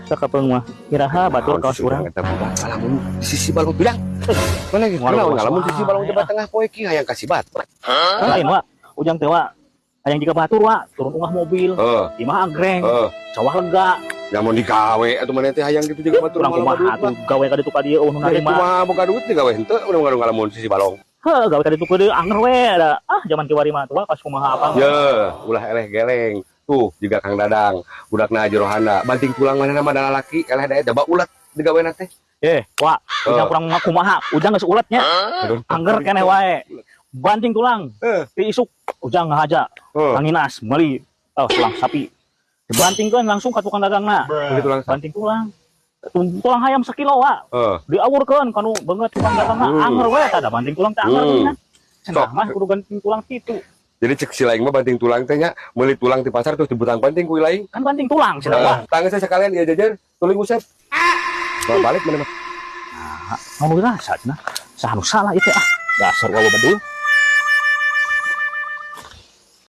Sakapeung mah. Iraha batur kawas urang. Eta budak ngalamun di sisi balong bidang. Mana gitu Waduh, naon ngalamun di sisi balong wae, Jawa Tengah poe ki hayang kasih bat. Lain, wa. Ujang teh, wa. Hayang jiga batur, wa, turun ungah mobil. Imah anggreng, sawah lega. Lamun digawe atuh maneh teh hayang gitu juga batur Urang moal kumaha duit atuh mah. Gawe ka ditu ka dieu euweuh nu Dari narima. Kumaha boga duit digawe henteu udah ngalamun sisi balong. Heuh, gawe ka ditu ka dieu anger we da. Ah, zaman kiwari mah tuh, wa, pas kumaha apa. Ye, ulah eleh geleng. Tuh, juga Kang Dadang, budakna Haji Rohana, banting tulang mana nama lalaki, eleh da eta ulet digawe teh. Eh, wa, ujang kurang kumaha, ujang geus uletnya. Aduh. Angger keneh wae. Banting tulang. Ti isuk ujang ngahaja. Kang Inas meuli, oh, tulang sapi. Dibantingkeun langsung ka tukang dagangna. Beli tulang sapi. Banting tulang. Tulang hayam sekilo, wa. Diawurkeun kanu beungeut tukang dagangna, anger we tah da banting tulang teh anger geuningan. Cenah Sok. Mah kudu banting tulang kitu. Jadi cek si laing mah banting tulang teh nya meuli tulang di pasar terus dibutang banting ku laing. Kan banting tulang cenah, wa. Tangga saya sekalian ya jajar, tuling usep. Nah, balik mana mah? Ngomong rasa cenah. Saha nu salah ieu teh ah. Dasar wawa bedul.